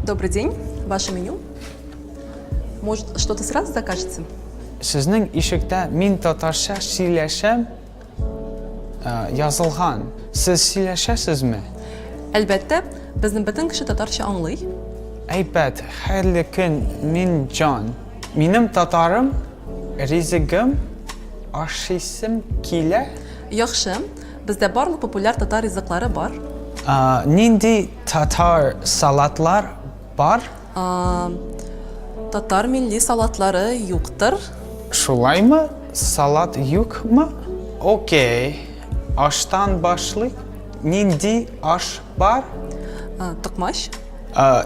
Добрый день, ваше меню. Может, что-то сразу закажете? Сезнең ишектә мин татарча сөйләшәм язылган. Сез сөйләшәсезме? Әлбәттә, безнең бөтен кеше татарча аңлый. Әйбәт, хәерле көн, мин Джон. Минем татарым, ризыгым, ашыйсым килә. Яхшы, бездә барлык популяр татар ризыклары бар. Нинди татар салатлар бар? Татар милли салатлары юктыр. Шулаймы? Салат юкмы? Окей. Аштан башлыйк. Нинди аш бар? Токмач.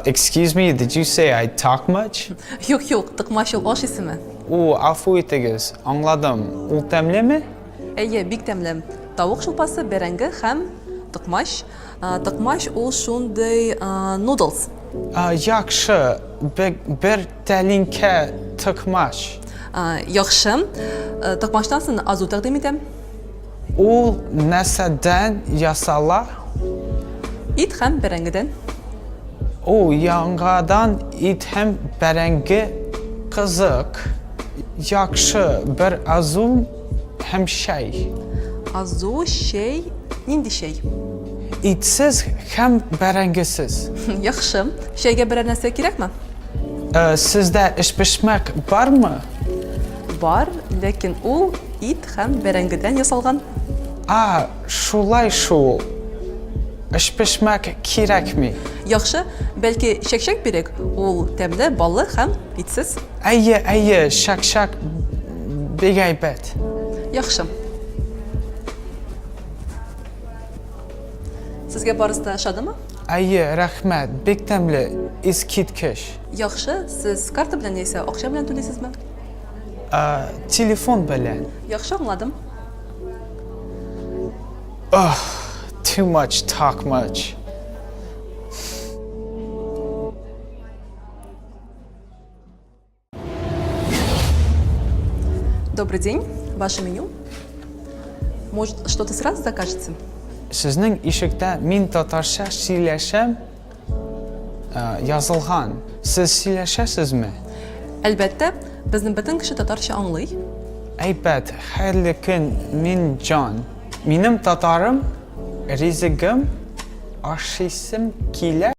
Excuse me, did you say I talk much? Юк, юк, токмач ул аш исеме. У, гафу итегез, аңладым. Ул тәмлеме? Әйе, бик тәмле. Тавык шулпасы, бәрәңге һәм токмач. Токмач ул шундый noodles. Яхшы, бер тәлинкә токмач. Яхшы. Токмачтан соң азу тәкъдим итәм. Ул нәрсәдән ясала? Ит һәм бәрәңгедән. Ул яңадан ит һәм бәрәңге кызык. Яхшы, бер азу һәм чәй. Азу, чәй, нинди чәй? Итсез һәм бәрәңгесез. Яхшы. Чәйгә берәр нәрсә кирәкме? Сездә эчпочмак бармы? Бар, ләкин ул ит һәм бәрәңгедән ясалган. А, шулай шул. Эчпочмак кирәкми. Яхшы, бәлки чәкчәк бирик? Ул тәмле, баллы һәм итсез. Әйе, әйе, чәкчәк бик әйбәт. Яхшы. Сезгә барысы да ошадымы? Әйе, рәхмәт, бик тәмле, искиткеч. Яхшы, сез карта белән яисә акча белән түлисезме? Телефон белән. Яхшы, аңладым. Ugh, too much talk much. Добрый день, ваше меню. Может, что-то сразу закажете? Сезнең ишектә мин татарча сөйләшәм язылган. Сез сөйләшәсезме? Әлбәттә, безнең бөтен кеше татарча аңлый. Әйбәт, хәерле көн, мин Джон. Минем татарым, ризыгым, ашыйсым килә.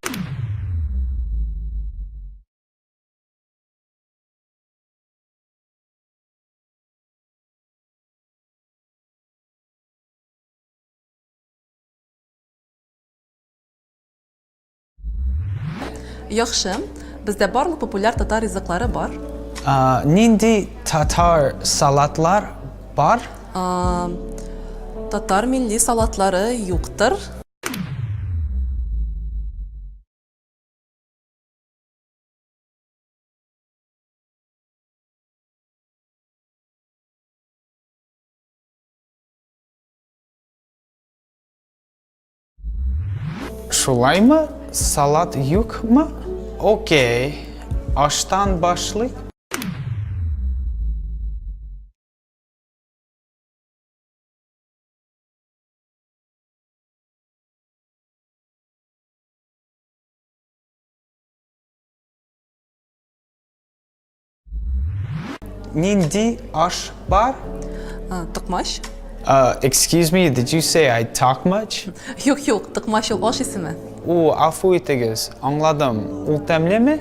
Яхшы. Бездә барлык популяр татар ризыклары бар. Нинди татар салатлар бар? Татар милли салатлары юктыр. Шулаймы? Салат юкмы? Окей. Аштан башлыйк. Нинди аш бар? Токмач. Excuse me, did you say I talk much? Юк, юк, токмач ул аш исеме. У, гафу итегез, аңладым. Ул тәмлеме?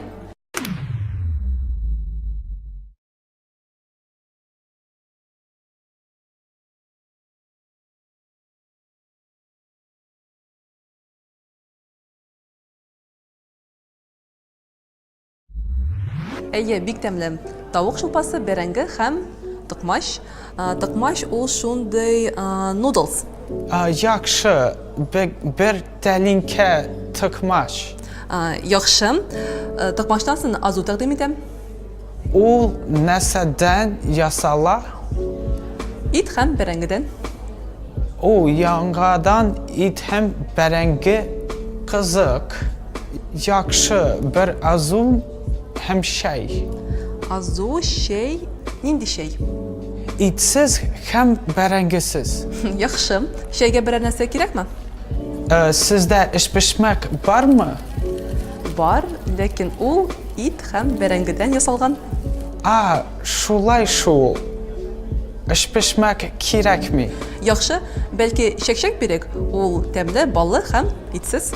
Әйе, бик тәмле. Тавык шулпасы, бәрәңге һәм токмач. Токмач ул шундый noodles. Яхшы, бер тәлинкә токмач. Яхшы. Токмачтан соң азу тәкъдим итәм. Ул нәрсәдән ясала? Ит һәм бәрәңгедән. Ул яңадан ит һәм бәрәңге кызык. Яхшы, бер азу һәм чәй. Азу, чәй, нинди чәй? Итсез һәм бәрәңгесез. Яхшы. Чәйгә берәр нәрсә кирәкме? Сездә эчпочмак бармы? Бар, ләкин ул ит һәм бәрәңгедән ясалган. А, шулай шул. Өчпочмак кирәкми. Яхшы, бәлки чәкчәк бирик? Ул тәмле, баллы һәм итсез.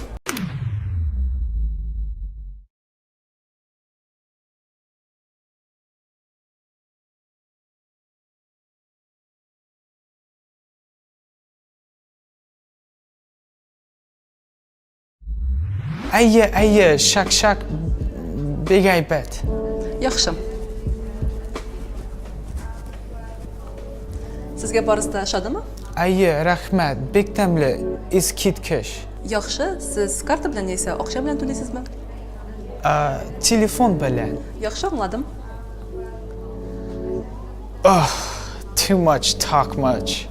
Әйе, әйе, чәкчәк бик әйбәт. Яхшы. Сезгә барысы да ошадымы? Әйе, рәхмәт, бик тәмле, искиткеч. Яхшы, сез карта белән яисә акча белән түлисезме? Ә, телефон белән. Яхшы, аңладым. Ugh, too much talk much.